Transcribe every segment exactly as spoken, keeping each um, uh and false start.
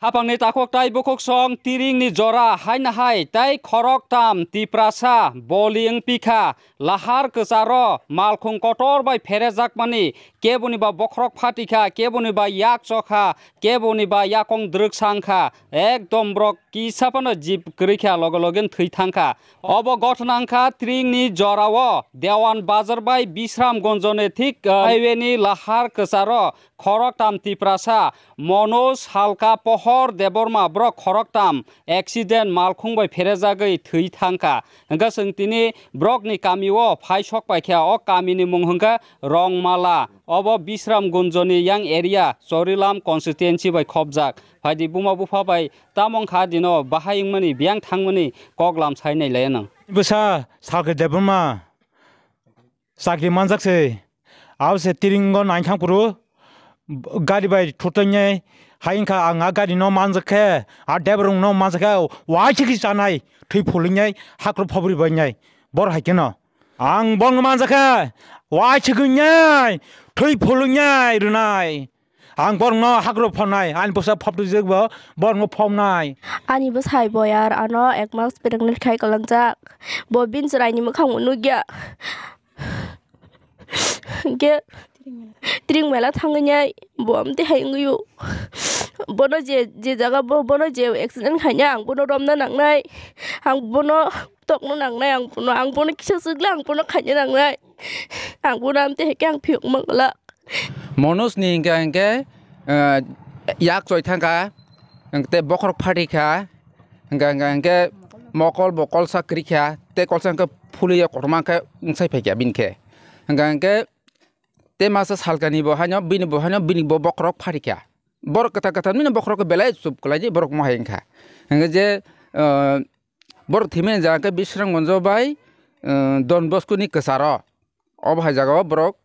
Hapangni takhuk tai bukhuksong tiringni jora haino hai tai khoroktam Tiprasa boli wngpikha lahar kwcharo malkhung kotor bai pherejakmani, keboni ba bokhorok phatikha, keboni ba yak chokha, keboni ba yakong drwksa wngkha, ekdom borok kisa phano jib kwrwikha, loge loge thwi thangkha. Obo ghotona wngkha tiringni jorao Dewan Bazar bai Bisramgonjoni thik, uh, highway ni lahar kwcharo khoroktam Tiprasa Manoj Halka Pohor Debbarma borok khoroktam accident malkhung bai pherejagwi thwi thangkha. Hwnkhe chwng tini borokni kamio phai sok paikha. O kamini mung hwnkhe Rongmala. Obo Bisramgonjoni yang area Chorilam constituency bai khopjak. Phaidi buma bupha bai tamo wngkha dino bahai wngmani biyang thangmani kok lam sai nailaiya nang. Bwsa Salkhe Debbarma chakri manjak se. Abo se tiringo naithang phuru gari bai thutui nai hai wngkha, ang a gari no manjak khe, a driver rok no manjak khe, waisa khe chanai thwi phulwng nai hakrok phobri bai nai bor hai kheno. Ang bong no manjak khe, waisa khe nai thwi phulwng nai rwnai. Ang borokno hakrok phobnai, ani bwsa phobtwijak bo borokno phobnai. Ani bwsai boyar ano ek mas pregnant khai kwlangjak. Bo bini chwraini mwkhang bo nukya. Hwnkhe tring mela thangwi nai bo amtwi hai wngwi o. Bono je, je jaga bo, bono je accident khaina ang bono romna nangnai. Ang bono tokno nangnai, ang bono, ang bono kisa swkle ang bono khaina nangnai. Ang bono amtwi hai khe ang phiyok mangla. Manoj ni hingka hingke, eh, yak choi thangkha, hingke tei bokhorok phatikha, hingka hingka hingke mokol bo kolsa kwrwikha, tei kolsa hingke phuliya kotorma khe wngsai phaikha bini khe. Hingka hingke tei masa salkani bo haino bini bo haino bini bo bokhorok phatikha. Borok kwtal kwtal nini bokhorok belai chup kwlaidi borok mohai wngkha. Hingke je, eh, borok thwimani jaga khe Bisramganj bai, eh, Don Bosco ni kwcharo. Obo hai jagao borok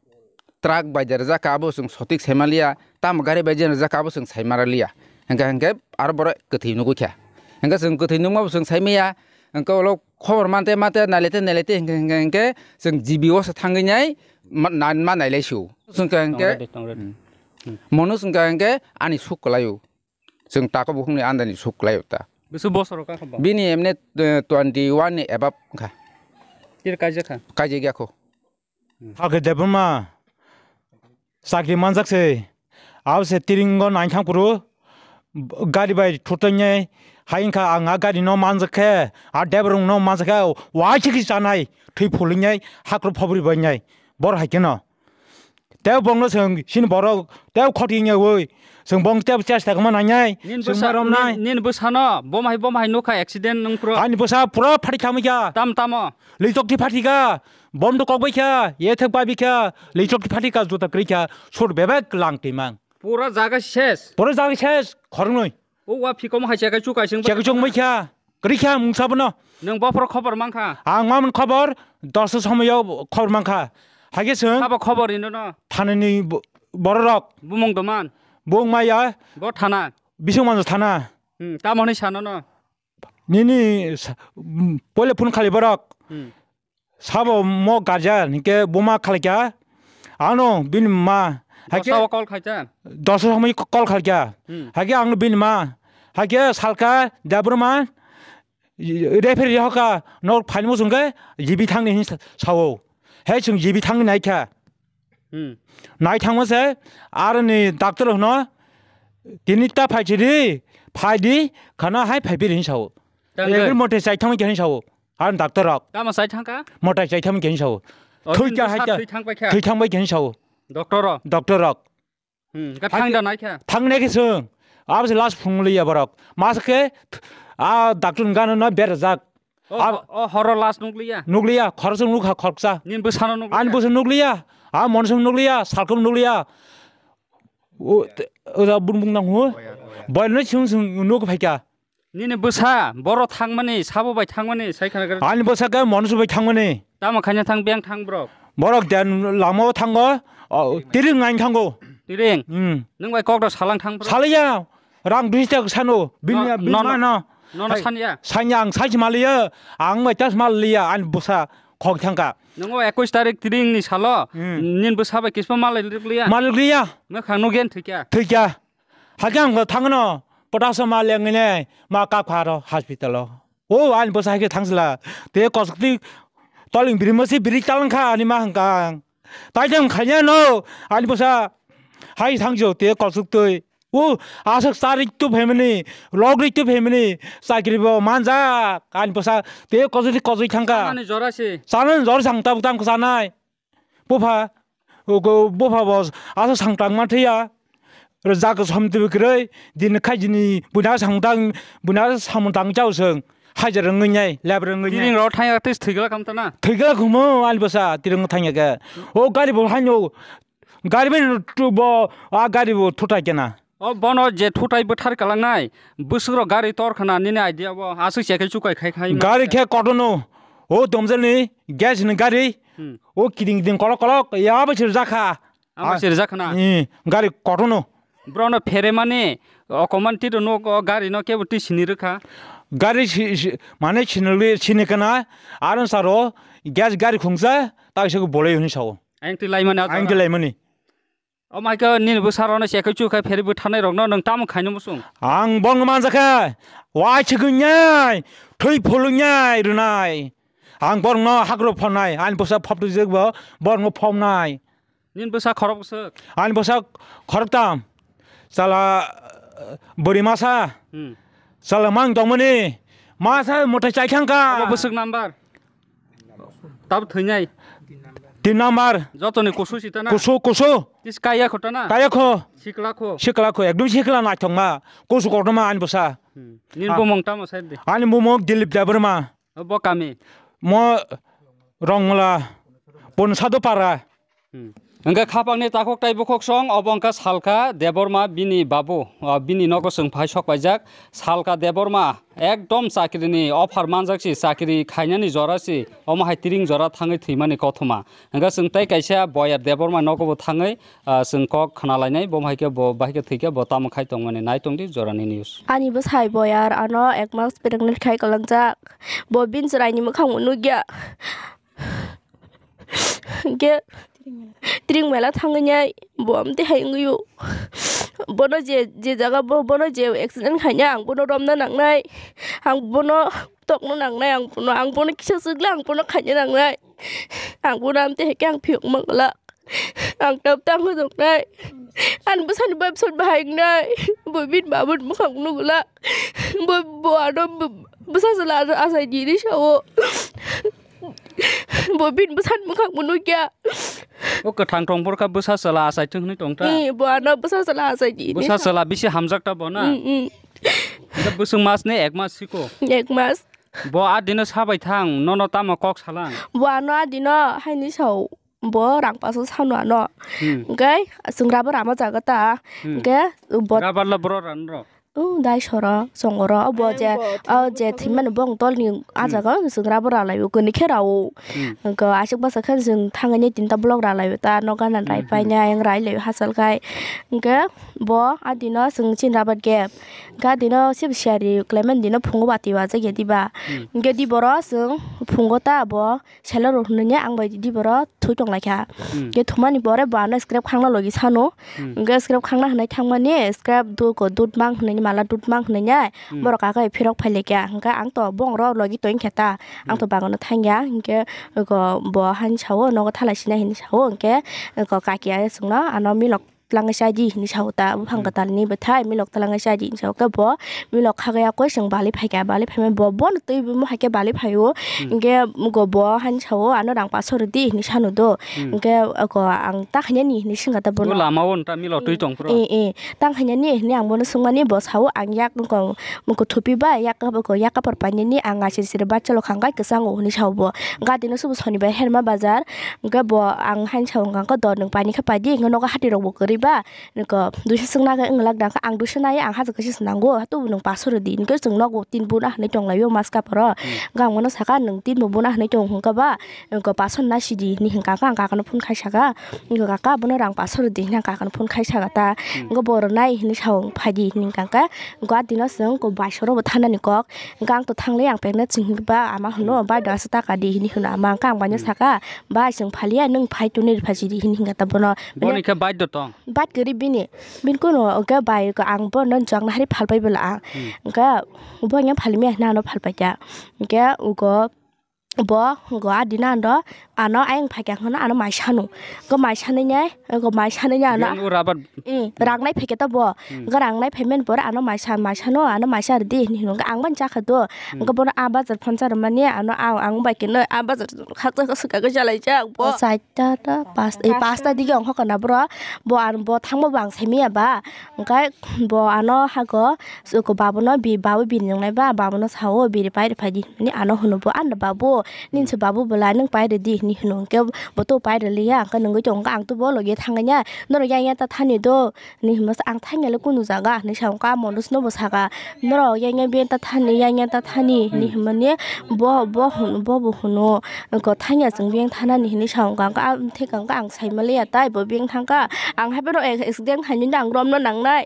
truck bai je rwjak kha, abo chwng sotik sai manliya, tamo gari bai je rwjak kha, abo chwng sai manliya. Hingkhe, hingkhe aro borok kwthwi nugwi kha. Hingkhe chwng kwthwi nukma bo chwng sai manya, hingkhe ulo khobor mante, mante, nailete, nailete, hingkhe, hingkhe, hingkhe chwng G B o se thangwi nai ma, na, ma nailai sio. Chwng khe hingkhe, Tong ready, tong ready. Hmm. Hmm. Mono chwng khe hingkhe ani suk kwlaio. Chwng tako bukhukni andani suk kwlaio ta. Bwswk bosoro kakha ba? Bini emne, eh, twenty one ni above wngkha. Tiri kaijak kha? Kaijak ya kho. Hakhe Debbarma chakri manjak se. Abo se tiringo naithang phuru gari bai thutui nai hai wngkha, ang a gari no manjak khe, a driver rok no manjak khe, waisa khe chanai thwi phulwng nai hakrok phobri bai nai bor hai kheno. Tei bongno chwng chini borok tei khoti wngya oi. Chwng bong tei chesta kwma nangnai. Nini chwng bwsa, ma romnai. Nini, nini bwsano bom hai bom hai nukha accident nung pro. Ani bwsa pura phati khamwi kha. Tam tamo. Lichok ti phati kha. Bom to kokbai kha. Ye thek bai bi kha. Lichok ti phati kha juta kwrwi kha. Sur bebek lang timang. Pura jaga ses. Pura jaga ses. Khornoi. O wa phikomo hai cheka chukai sing. Cheka chukmai kha. Kwrwi kha mungsa bono. Nwng bophoro khobor mankha? Ang mamani khobor dosta somoyo khobor mankha. Hakhe chwng Sabo khobor rino no? Thanani bo-, bororok. Bumung doman? Bung maya. Bo thana? Bisingmanjo thana. Hmm, tamo hwnwi sano no? Nini sa-, mm, poile phone khali borok. Hmm. Sabo mo guardian hinkhe buma khalai kha. Ano bini ma. Hakhe Dosa o call khaikha? Dosa somoi call khalai kha. Hmm. Hakhe ano bini ma. Hakhe salka Debbarma referee hoka nok phaini muchungkhe jibi thangni hin sa-, sao. He chwng jibi thangni naikha. Hmm. Nai thangma se aroni doctor hono tini ta phai chidi, phai di, khana hai phai piri hin sao. Tang Ekri doi. Motai chai thangma khe hin sao. Ar doctor rok. Tamo sai thangkha? Motai chai thangma khe hin sao. O, Thwi tini kha bwsa hai kha. Thwi thangbai kha? Thwi thangbai khe hin sao. Doctor rok? Doctor rok. Hmm, ka Hai thang khe da nai kha? Thang nai khe chwng. Abo se last phung liya borok. Mas khe a doctor gana na berajak. O, Ab- o horo last nukliya? Nukliya, khoroksa nukha khoroksa. Nini bwsano nukliya? Ani bwsa nukliya. A monso nukliya, salkom nukliya. O, te-, o da bun bung nang hu. Boyar, boyar. Boyar no chwng chwng nuk phaikha. Nini bwsa, boro thangmani, sabo bai thangmani, sai khana gari. Ani bwsa khe monso bai thangmani. Tamo khaina thang, beng thang borok? Borok den lama o thango, o, tiring ngai thango. Tiring? Hmm. Nwng bai kok da salang thang borok? Salaya, rang duish tak sano, bini, No, bini no, ma no. No, no, Hai, sanya? Sanya ang sai maliya, ang bai tas maliya, ani bwsa khok thangka. Nwng o ekush tarik tiring ni salo, Hmm. Nin bwsa bai kispa malai rikliya? Malai rikliya. Mwkhang nugyan thikya? Thikya. Hakhe ang thangno, Potaso ma lengene ma kap kha aro hospital o. O ani bwsa hai khe thangsla. Te kosok twi toling biri masi biri talang kha ani ma hwnkha ang. Tai tang khanya no ani bwsa hai thangjo te kosok twi. O aswk chari tu phaimani, logri tu phaimani, chakri bo manjak ani bwsa te kosok twi kosok thangkha. Ani jora si. Sana jor sang tabuk tam kha sanai. Bupha, ugo bupha bo asa sangtang ma thaya. Rwjak somtwi kwrwi, din khai jini buina sangtang, buina samung tang chao sung. Hajar rwngwi nai, lab rwngwi nai. Tiring rok thangya tei thwigla kam tana. Thwigla khumo ani bwsa, tiring thangya khe. O gari bo haino, gari bai tu bo, a gari bo thutai kena. O bono je thutai bwthar kalangnai, bwswk rok gari tor khana nini idea bo, aswk se khe chukai khai khai. Gari khe kotono, o domjani, gas ni gari. Hmm. O kiting kiting kolok kolok ya bai sir jakha. Amo sir jakha na? Eh, gari kotono. Brono phere mani okoman tito no gari no kebo twi sini rwkha. Gari si, si, mane sinili sini kana aron saro gas gari khungsa ta se bolai hini sao. Ang twi lai mani. Ang twi lai mani. O mai khe nini bwsa rok no se khe chu khe phere bwtharnai rok no nwng tamo khaino musung? Ang bong manjakha. Wai chikung nyai, thwi phulung nyai rwnai. Ang borokno hakro phonai, ani bwsa phobtwijak bo borokno phobnai. Nini bwsa khorok bwswk? Ani bwsa khoroktam. Chala, eh, bwrwi masa. Hmm. Chala mang tongmani. Masa mwtai chai thangkha. Obo bwswk number? Tab thwinai. Tin number. Jotoni kusu sitana? Kusu, kusu. Tis kaya khotana? Kaya kho. Sikla kho. Sikla kho. Ekdom sikla naithokma. Kusu kotorma ani bwsa. Hmm. Nini bumung tamo sai di? Ani bumung Dilip Debbarma. Bo kami? Mo Rongla, Ponsado Para. Hmm. Hwnkhe khapangni takhuk tai bukhuk song, obo wngkha Salka Debbarma bini babu, ah, bini nogo chwng phai sok paijak. Salka Debbarma ekdom chakrini offer manjak si, chakri khainani jora si, omo hai tiring jora thangwi thwimani kothoma. Hwnkhe chwng tei kaisa Boyar Debbarma nogo bo thangwi, ah, chwng kok khna lainai, bo hai khe bo, bahai khe thwi khe bo tamo khai tongmani nai tong di Jorani News. Ani bwsai Boyar ano ek mas pregnant khai kwlangjak. Bo bini chwraini mwkhang bo nukya. Hwnkhe tiring mela thangwi nai bo amtwi hai wngwi o. Bono je, je jaga bo, bono je accident khaina ang bono romna nangnai. Ang bono tokna nangnai, ang bono, ang bono kisa swkla ang bono khaina nangnai. Ang bono amtwi hai khe ang phiyok mangla. Ang tab tang wngnai. Ani bwsani bai bwsani bahai wngnai. Bo bini babuni mwkhang nugula. Bo, bo ano bwsa chwla achai di hinwi sao. Bo bini bwsani mwkhang bo nukya. O kwthang tong phuru kha bwsa chwla achai thung hinwi tong ta? Eh, bo ano bwsa chwla achai di hinwi sao. Bwsa chwla bisi hamjak ta bo na? Mm, mm. Hwnkhe bwswk mas ni ek mas siko? Ek mas. Bo a dino sabai thang, nono tamo kok salang? Bo ano a dino haini sao. Bo rang paso sano ano. Hmm. Hwnkhe chwng rubber rama jaga ta. Hmm. Hwnkhe bo rubber la bro ran ro? O dai soro, chongoro, o bo je, o je thwimani bong tolni a jaga o chwng rubber ralaio, kwnwi khe rao. Hmm. Hwnkhe aswk bwswk khe chwng thangwi tinta block ralaio ta, nok gana rai painai ayang rai laio hachal khai. Hwnkhe bo a dino chwng chini rubber gap. Hwnkhe a dino sib siyari kwlaimani dino phungo bati wajak ya diba. Hmm. Hwnkhe di boro chwng phungo ta bo. Seller rok hwnwi ang bai di boro thwi tong lai kha. Hmm. Ke thumani pore bo ano scrap khangna logi sano. Hmm. Hwnkhe scrap khangna hwnwi thangmani scrap dut mang hwnwi mala dut mang hwnwi nai. Hmm. Borok kakai phirok phai lai kha. Hwnkhe ang to bong rok logi tong khe ta. Ang to bagano thang ya. Hwnkhe go bo han sao nogo thalai sinai hinwi sao. Hwnkhe go kaki ai chwngno ano milok twlangwi chai di hinwi sao ta, buphang kwtalni bwthai milok twlangwi chai di hinwi sao khe bo milok khagwi yakwi chwng bali phaikha, bali phaimani bo bono twi bumung hai khe bali phaio. Hmm. Hwnkhe go bo hani sao ano rang paso rwdi hinwi sano do. Hmm. Hwnkhe go ang ta khainani hinwi swngkha ta bono. O lama o nta milok twi tong phuru. Eh, eh, ta khainani hinwi ang bono swngmani bo sao ang yak wngkha. Mukho thupi bai yak, yak kapar painani ang aisir sir bachalo khangkai kwchango hinwi sao bo. Gadino subo sonibar herma bazar, hwnkhe bo ang haino sao hwnkha khe dor nwng paini khe paidi, hwnkhe nogo hati rokbo kwrwi ba, nokho duisa swkna khe wng lak dang khe ang duisa nai ang hachwk kaisa swnango, tubu nwng paso rwdi, hwnkhe chwng nogo tin buna hinwi tonglaio maska phoro, hwnkhe ang bono saka nwng tin bo buna hinwi tongo hwnkhe ba, nokho paso nai sidi hinwi hwnkha khe ang kakano phone khai saka, nokho kaka bono rang paso rwdi hinwi ang kakano phone khai saka ta, hwnkhe bo rwnai hinwi sao phaidi hinwi hwnkha khe. Guwahati no chwng ko bai soro bo thanani kok. Hwnkhe ang to thanglai ang pekna chwng hwnba ama hwno bai do asa taka di hwnwi hwno ama hwnkhe ang bai no saka bai chwng phaliya nwng phai toni rwpha chidi hwnwi hwnkha ta bono. Boni khe bai do tong. Bat kwrwi bini. Bini kunu hwnkhe bai ang bono chwng nahari phalpai bwla ang. Hmm. Hwnkhe bo hwnkhe phalmya hwnwi ano phalpaikha. Hwnkhe ugo bo go adina ando ano ayang phaikha hwnkheno ano mai sanu. Go mai sanai nai, go mai sanai nai ano. Yang o rabar. Eh, rang nai phaikha ta bo. Hmm. Go rang nai phaimani pore ano mai sa, mai sanu, ano mai sa rwdi hinwi hwnwi ang bani chakha do. Hmm. Go bono a bazar phone charwmani ano ang, ang bai khe no a bazar khaksa khaksa kagwi chalaijak bo. O chaita ta pas, eh, pasta dige ongkha kana bro. Bo ano bo thangma bo ang saimaya ba. Hwnkhe bo ano hago, suko babono bi, babo bini nongnai ba, babono sao biri pai rwphai di hinwi ano hwno bo, "Ano babu, nini se babu bwlai nwng pai rwdi," hinwi hwno. Hwnkhe bo to pai rwliya, hwnkhe nwngwi tongo, "Ang to bo logi thangya, norok yang yang ta thani do," hinwi hwnba se, "Ang thangya le kunu jaga," hinwi sa, hwnkhe a Manoj no bo saka, "Norok yang yang beng ta thani, yang yang ta thani," hinwi hwnmani bo, bo hwn-, bo bo hwno. Hwnkhe thangya chwng beng thanani hinwi sa hwnkha, hwnkhe a theka hwnkhe ang saimaliya tai bo beng thangkha. Ang hapheno accident khainani ang romno nangnai.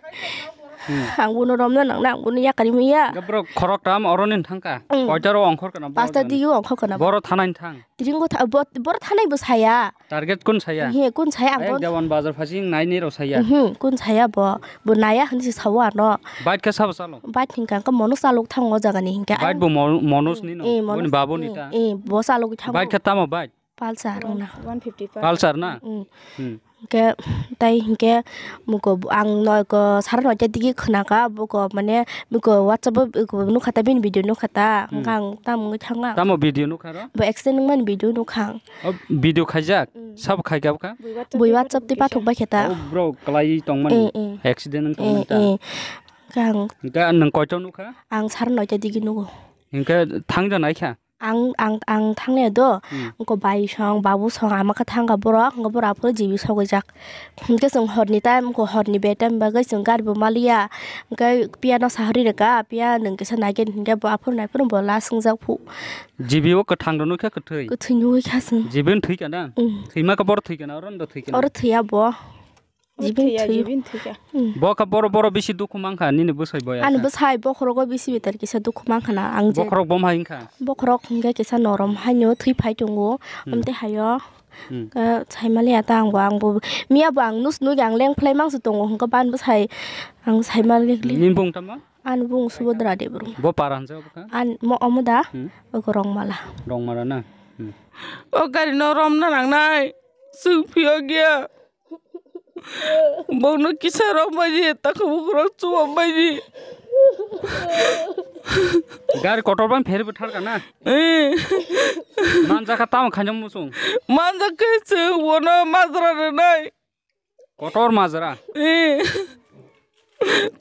Hmm. Ang bono romno nangnai, ang bono yakarwi manya. Hwnkhe borok khoroktham oroni thangkha. Hmm. Koita ro ongkhor kana borok? Pasta dige ongkhor kana. Boro thanani thang. Tiringo tha-, bo-, boro thanai bo saya. Target kun saya? He, kun saya ang. Ayang bo Dewan Bazar phasing naini ro saya. Mhm, kun saya bo. Bo naya hinwi se sao ano. Bike khe sabo chalo? Bike hinkha hwnkhe Manoj chalok thango o jaga ni hinkhe. Bike bo Mon-, Manoj ni no? Eh, Manoj. Boni babo ni ta? Eh, bo chalok thango. Bike khe tamo bike? Pulsar wngna. One fifty five. Pulsar na? Mm. Hmm. Hwnkhe tai hwnkhe muko ang noiko sara noita digi khwnaka buko mane muko WhatsApp o nukha ta bini video nukha ta. Hmm. Hwnkhe ang tamo wngwi thangma. Tamo video nukha ro? Bo accident wngmani video nukha ang. O video khaijak? Mm. Sabo khaikha bwkha? Bui WhatsApp tei pathok bai khe ta. O bro kwlai tongmani. Eh, eh. Accident wng tongmani ta. Eh, eh. Hwnkhe ang. Hwnkhe nwng koito nukha? Ang sara noita digi nugo. Hwnkhe thangja naikha? Ang, ang, ang thangnai do, hmm, wngkha bai song, babu song, ama khe thangkha borok, wngkha borok aphuru jibi sogwijak. Hwnkhe chwng horni time, wngkha horni bedtime bagwi chwng gari bo maliya. Hwnkhe phiya no sahori rwkha, phiya nwng kisa naikhe hinkhe bo aphuru naiphuru bo last wngjak phu. Jibi o kwthang rw nukha kwthwi? Kwthwi nugwi kha chwng. Jibi no thwi kana? Hmm. Thwima khe borok thwi kana, oro no thwi kana? Oro thwiya bo. Jibini thwiya, thwiyo. Jibini thwiya. Hmm. Bo kha boro, boro bisi dukhu mankha nini bwsai boya. Ani kha. Bwsai bokhorogo bisi betar kisa dukhu mankha na ang je. Bokhorok bom hai wngkha? Bokhorok hwnkhe kisa norom haino thwi phai tongo. Hmm. Amtwi hayo. Hmm. Khe saimaliya ta angbo, angbo miya bo ang nus nugwi ang lengphlai mangsi tongo hwnkhe ban bwsai ang saimali. Nini bung tamo? Ani bung Subodra Debru. Bo para hwnsa bwkha? An mo omo da? Hmm. Oko Rongmala. Rongmala na? Hmm. O gari no romna nangnai. Chwng phiyok ya. Bongno kisa rok baidi, takhubukrok chuba baidi. Gari kotor bang pher bwthar kana? Eh. Manjak kha tamo khainw muchung. Manjak khe chwng bono majra rwnai. Kotor majra? Eh.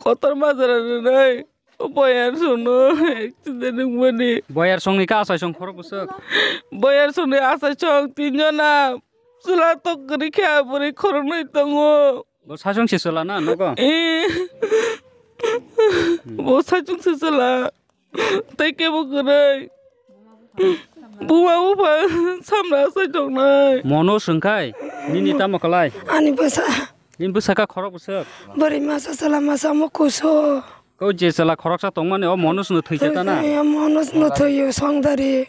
Kotor majra rwnai. Boyar songno accident wngmani. Boyar songni ka asai song khorok bwswk? Boyar songni asai song tin jona. Chwla tok kwrwi khe bwrwi khoroknwi tongo. Bo saichung se chwla na nogo? Eh. Bo saichung se chwla. Tei kebo kwrwi. Buma bupha samra asai tongnai. Mono swngkhai, nini tamo kwlai? Ani bwsa. Nini bwsa ka khorok bwswk? Bwrwi masa chwla masa mo kuso. Kau je chwla khoroksa tongmani o Manoj no thwi khe ta na? Manoj no thwiyo songdari.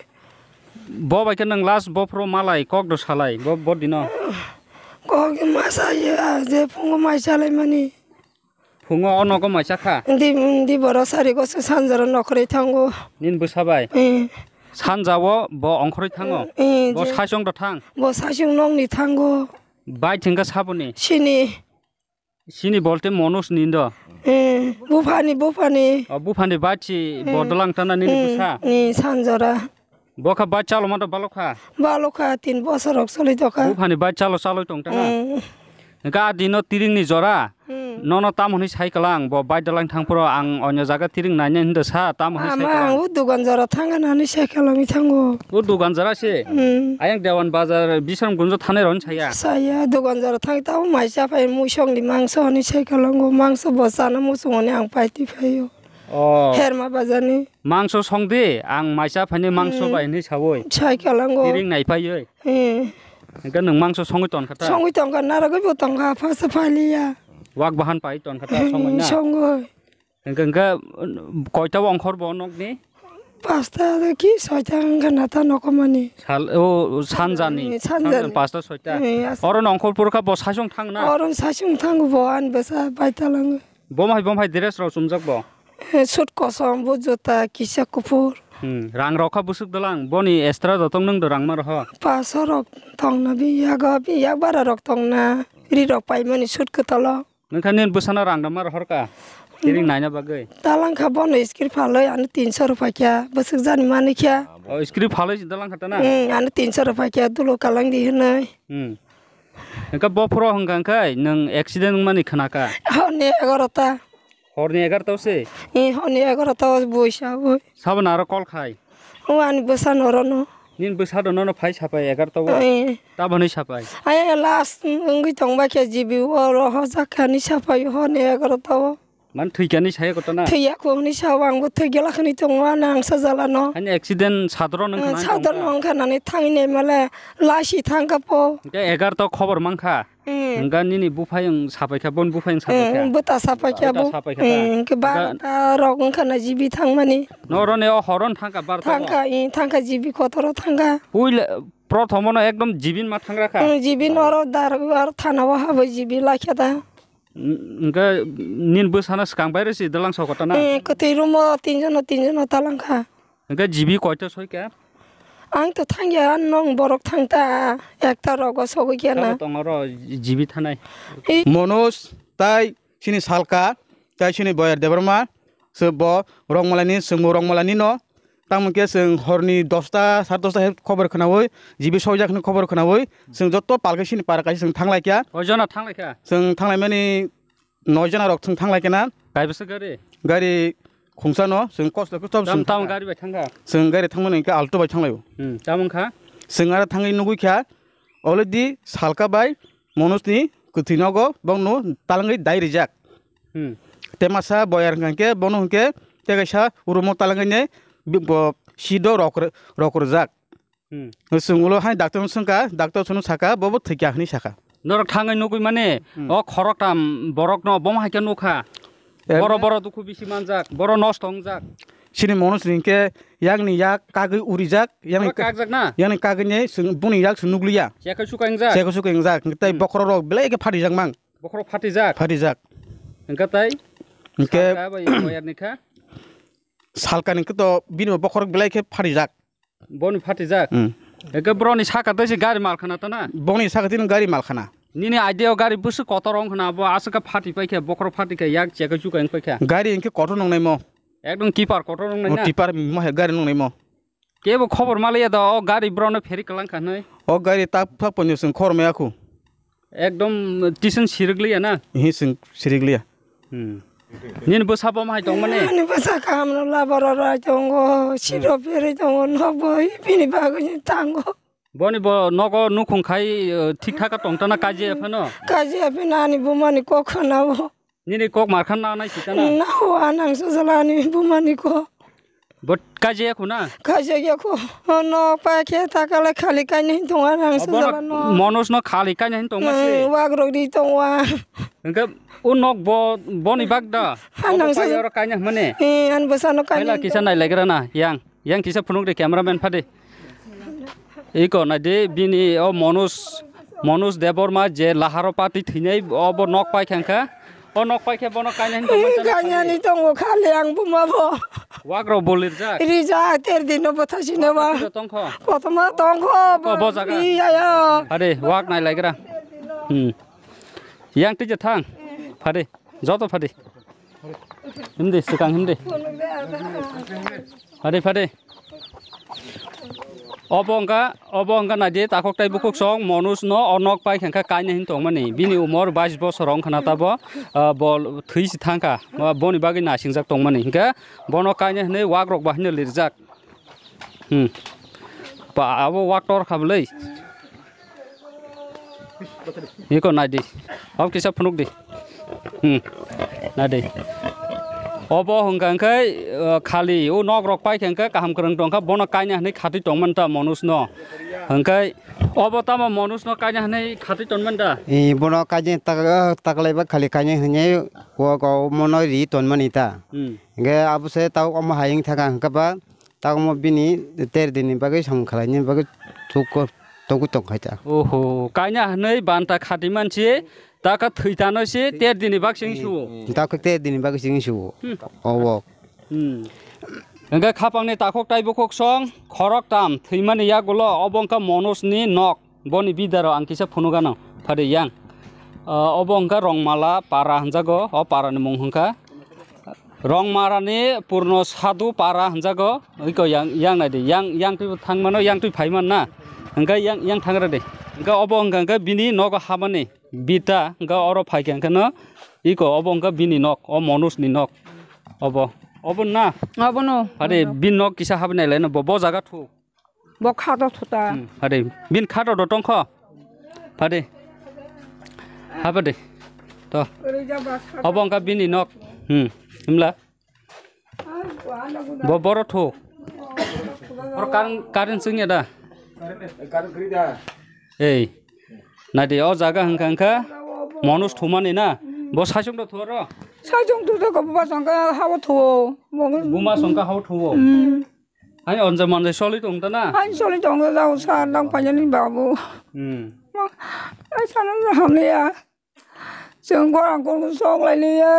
Bo bai khe nwng last bophuru malai kok do salai bo, bo dino? Kok ma saya je phungo mai salai mani. Phungo o nogo mai sakha? Di, di boro sari go sanjaro nokhorwi thango. Nini bwsa bai? Eh. Sanjao bo ongkhorwi thango? Eh, bo je saichung do thang? Bo saichung nokni thango. Bai thwngkha saboni? Sini. Sini bolte Manoj ni do? Eh, buphani, buphani. O, buphani bachi, hmm, bodol ang tana nini, hmm, bwsa? Ni sanjora. Bo kha bai chalo ma do balok kha? Balok kha, tin bosor rok choli tokha. Buphani bai chalo chaloi tong tana? Hmm. Hingke a dino tiring ni jora? Hmm. Nono tam hwnwi sai kala ang, bo bai dalang thang phoro ang onyo jaga tiring nainai hinda sa, tam hwnwi sai kala ang. Ama ang o dogan jora thang hwnwi sai kala mi thango. O dogan jora se? Hmm. Ayang Dewan Bazar Bisramganj thanai rok saya? Saya, dogan jora thang tamo mai cha phai muisong ni mangso hwnwi sai kala ngo, mangso bo chana muchung hwnwi ang pai twi phaio. Oh. Herma bazar ni. Mangso song di, ang mai cha phai ni mangso, hmm, bai hwnwi sawi. Sai kala ngo. Tiring nai phaiwi. Hmm. Hingke nwng mangso songwi ton kha ta? Songwi ton kha, naragwi bo ton kha, phasa phaliya. Wak bahan pai ton kha ta, hmm, songwi na? Songwi. Hingke, hingke, koita ongkhor bo nokni? Pasta ki soita wngkha na ta nokomani. Sal, o, sanjani. Eh, sanjani. Sanjani pasta soita. Eh, as- Oro nongkhor purkha bo sasung thang na? Oro sasung thang bo ani bwsa bai talang. Bom hai, bom hai dress rok chumjak bo? Eh, suit kosom, bo juta kisa kuphur. Hmm, rang rok kha bwswk dalang, boni extra dotong nwng do rang ma roho? Paso rok tong na, bi yago, bi yak bara rok tong na, ri rok paimani suit kwtalo. Nokha nini bwsano rang rok ma rohor ka? Kiring naina bagwi? Dalang kha bono iskir phalwi ano tinso rwphai kha, bwswk jani manwi kha. O, iskir phalwi dalang kha ta na? Hmm, ano tinso rwphai kha, dulo kalang di hwnwi. Hmm. Hwnkhe bophoro hwnkha hwnkhe nwng accident wngmani khna kha? Horni egarota. Horni egarota o se? Eh, horni egarota o buisa bui. Sabo naro call khai? O ani bwsa norono. Nini bwsa do nono phai sapai egarota o? Eh. Taboni sapai? Ai last wngwi tongba khe G B o rohorjak khe ani sapai horni egarota o. Man thwikani saya koto na? Thwiya ko hwnwi sao, ang bo thwi gela khwnwi tongo, ano ang sajala no. Hani accident sadro nang khana. Sadro nang khana ni thangwi nai male laisi thang kha po. Hwnkhe egarota khobor mankha. Hmm. Hwnkhe nini buphai ang sapai kha, bon buphai ang sapai kha. Hmm, bwta sapai kha bo. Bwta sapai kha ta. Hmm, hwnkhe barota rok wngkha na G B thangmani. Noroni o horon thangkha barota. Thangkha, i, thangkha G B kotoro thangkha. Puila prothomo no ekdom G B ma thangra kha. Hmm, G B noro dar ar thana o habwi G B laikha da. Hwnkhe nini bwsano swkang bairesi dalang sokotana? Eh, kwthwi room o tinjono, tinjono talang kha. Hwnkhe G B koito soikha? Ang to thangya, nwng borok thangta, ekta rogo sogwi khe na. Sabo tong oro G B thanai. I- Manoj tai sini salka, tai sini Boyar Debbarma, se bo Rongmalani, chwngbo Rongmalani no. Tamo khe chwng horni dosta, sare dosta he khobor khnaui, G B sokjak hwnwi khobor khnaui, chwng joto palkhe sini para kaisa chwng thanglaikha. Koi jona thanglaikha? Chwng thanglaimani noi jona rok chwng thanglaikha na. Kaibwsa gari? Gari khungsa no, chwng koslo khe chwng tam, tam thangkha. Gari bai thangkha? Chwng gari thangmani hwnkhe Alto bai thanglaio. Hmm, tamo wngkha? Chwng aro thangwi nugwi kha, already salka bai Manoj ni kwthwi nogo bongno talangwi dai rijak. Hmm. Te masa boyar hwnkha khe bono hwnkhe tei kaisa room o talangwi ne bi-, bo seat o rok, rok rwjak. Hmm. Chwng ulo hai doctor no swngkha, doctor chwngno sakha, bobo thwikha hwnwi sakha. Norok thangwi nugwi mani, hmm, o khoroktham borokno bom hai khe nukha. Em. Boro, boro dukhu bisi manjak, boro nosto wngjak. Chini Manoj ni hwnkhe yakni yak kagwi urijak, yakni, boro kakjak na? Yakni kagwi ne chwng boni yak chwng nukliya. Chekha suka wngjak? Chekha suka wngjak, tei, hmm, bokhorok rok belai khe phatijak mang. Bokhorok phatijak? Phatijak. Hwnkhe tai? Hwnkhe salka bai boyar ni kha? Salka ni khe to bini bo bokhorok belai khe phatijak. Boni phatijak? Hmm. Eke broni saka tei se gari mal khana ta na? Boni saka tei gari mal khana. Nini idea o gari bwswk kotor wng khana, bo aswk khe phati pai khe, bokhorok phati khe, yak chekha chuka wng pai khe. Gari hwnkhe kotor nongnai mo. Ekdom tipper kotor nongnai na? Tipper mo hai gari nongnai mo. Kebo khobor ma liya da, o gari brono pheri kwlang kha hwnwi. O gari tak phak ponyo chwng khor maya khu. Ekdom tising sirik liya na? Hi chwng sirik liya. Hmm. Nini bwsa bo hai tongmani? Ani bwsa kaham no labaro rai tongo, siro pheri tongo, nobo bini bagwi tango. Boni bo nogo nukhung khai, eh, thik thak tong tana kaji phano? Kaji phano ani bumani kok khana bo. Nini kok mar khan na nai sita na? Na, o anang sajala ani bumani kok. Bo kaji ya khu na? Kaji ya khu. O nok pa khe ta kala khali kainai tong anang sajala no. Manoj no khali kainai tong ma se. Hmm, wak rok ri tong wa. Hwnkhe o nok bo, boni bak da? Anang sajala. Oro kainai mane? Eh, an bwsa no kainai. Kisa nai legra na, yang. Yang kisa phunuk de cameraman phade. Iko naidi bini o Manoj, Manoj Debbarma je laharo party thwinai obo nok pai kha wngkha. O nok pai khe bono kainai hin tongma chana kainani tongo khali ang buma bo. Wak rok bo lirjak. Rijak ter dino bo thasino ba. Wak rok tongkho. Kotoma tongkho. Ko bo jaga. Iya ya. Ade wak nai laigra. Hmm. Yang tije thang. Phade. Joto phadi. Himdi, swkang himdi. Phadi, phadi. Obo wngkha, obo wngkha naidi, takhuk tai bukhuk song, Manoj no o nok pai kha wngkha kainai hin tongmani. Bini umor bais bosor wngkha na tabo, ah, bo thwi si thangkha. Bo, boni bagwi nasingjak tongmani. Hinkhe bono kainai hinwi wak rok ba hinwi lirjak. Hmm. Ba, abo wak tor kha bwlwi. Iko nai di. Abo kisa phunuk di. Hmm. Nai di. Obo hwnkha hwnkhe, uh, khali o nok rok pai kha hwnkhe kaham kwrwng tong kha, bono kaina hinwi khatwi tong man ta Manoj no. Hwnkhe obo tamo Manoj no kaina hinwi khatwi tong man da? E, bono kaina tak-, taklai ba khali kaina hinwi o, o mono ri ton mani ta. Hmm. Hwnkhe abo se tao omo hayung thaka hwnkhe ba Tamo bini ter dinni bagwi samung khlaini bagwi tukgo togwi tong khai ta. Oho, kaina hwnwi banta khati mansi, taka thwi tano se ter dinni bak sing suo. Tako ter dinni bagwi sing suo. Hmm. Obo. Hmm. Hwnkhe khapangni takhuk tai bukhuk song khorok tam thwimani yagulo obo wngkha Manoj ni nok. Boni bidaro ang kisa phunukgano, phade yang. Ah, obo hwnkha Rongmala para hwnjago, o parani mung hwnkha Rongmarani Purno Sadhu para hwnjago, iko yang, yang naidi, yang, yang twi thangmano, yang twi phaiman na, hwnkha yang, yang thangra de. Hwnkha obo hwnkha, hwnkha bini nogo habani bita, hwnkha oro phaikha hwnkha no, iko obo hwnkha bini nok, o Manoj ni nok, obo, obo na? Obono. Phade bini nok kisa habnai laino, bo, bo jaga thuk. Bo khato thuta. Hmm, hade. Bin khato do tongkho. Phade. Habade. To. Obo wngkha bini nok. Hmm. Himla. Bo boro thu. Or karin, karin singya da. Ei. Nadi o jaga hangka hangka. Manoj thumani na. Bo saichung do thuaro. Saichung thuta ko buma sangka hawa thuo. Buma sangka hawa thuo. Hmm. Hai onja manja soli tong ta na? Hai soli tong ta, jao sa nang painani babu. Hmm. Ai sana na hamle ya. Chwng gorang kong sok lai le ya.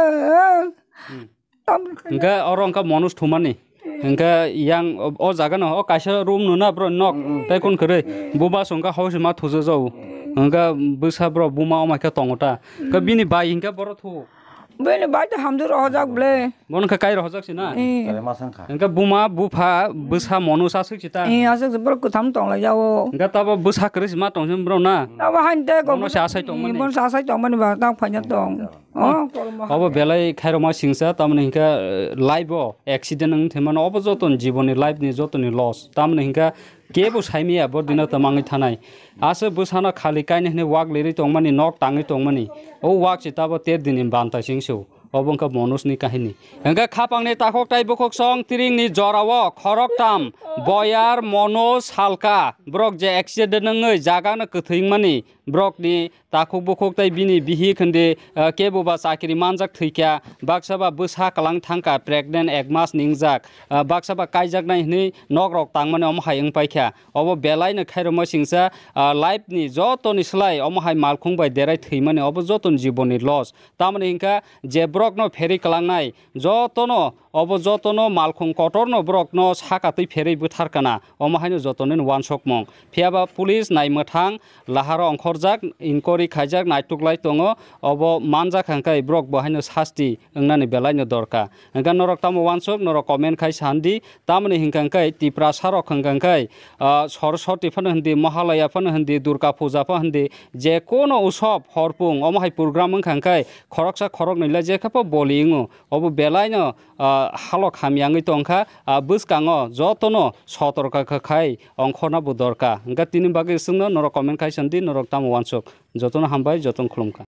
Hmm. Tam kha. Hingke oro hingke Manoj thumani. Hingke yang o, o jaga no, o kaisa room no na bro nok. Hmm, hmm. Tai kun kwrwi. Hmm. Buba songka house ma thujo jau. Hmm. Hingke bwsa bro buma o maikhe tongo ta. Hingke bini bai hingke boro thu. Bini bai to hamjwk rohorjak ble. Bono khe kai rohorjak si na? Eh. Kare ma sang kha. Hingke buma, bupha, bwsa, Manoj aswk si ta? Eh, aswk si borok kwtham tong lai jao. Hingke tabo bwsa kwrwi si ma tong si bro na? Tabo han te ko. Bono se asai tong mani. Bono se asai tong mani ba tang phaina tong. Oh, kormo. Obo belai khairokma singsa, tamoni hingke, eh, life o accident wng thai mano. Obo joto ni jibon ni life ni joto ni loss. Tamoni hingke kebo saimaya bo dino tamangwi thanai. Aswk bwsano khali kainwi hwnwi wak lirwi tongmani, nok tangwi tongmani. O wak se tabo ter dini banta singsu. Obo wngkha Manoj ni kahini. Hingke khapang ni takhuk tai bukhuk song tiring ni jora o khorok tam boyar Manoj salka. Borok je accident wngwi jaga no kwthwi wngmani. Borok ni takhuk bukhuk tai bini bihik hwndi, ah, kebo ba chakri manjak thwikha. Baksa ba bwsa kwlang thangkha, pregnant ek mas ni wngjak. Ah, baksa ba kaijaknai hwnwi nok rok tangmani omo hai wngpaikha. Obo belai no khairokma singsa, ah, life ni joto ni slai omo hai malkhung bai derai thwimani obo joto ni jibon ni loss. Tamoni hingkha je borok no pherwi kwlangnai joto no obo joto no malkhung kotor no borok no saka twi pherwi bwthar kana omo hai no joto ni wansokmung. Phiya ba police nai mwthang laharo ongkhorjak, inquiry khaijak, naituklai tongo, obo manjak hingkhe borok bo haino sasti wngnani belai no dorkar. Hingkhe norok tamo wansuk, norok comment khai sandi, tamoni hingkha hingkhe Tiprasa rok hingkha hingkhe, ah, Soroswati phano hindi, Mahalaya phano hindi, Durga Puja phano hindi, je kono usob horpung omo hai program wngkha hingkhe khoroksa khoroknwi le jekhe pho boli wngo, obo belai no, ah, halok hamya wngwi tongkha, ah, bwskango jotono sotorka kha khai ongkhorna bo dorkar. Hingkhe tini bagwi swngno norok comment khai sandi, norok tamo wansuk. Jotono hambai, jotono khulumkha.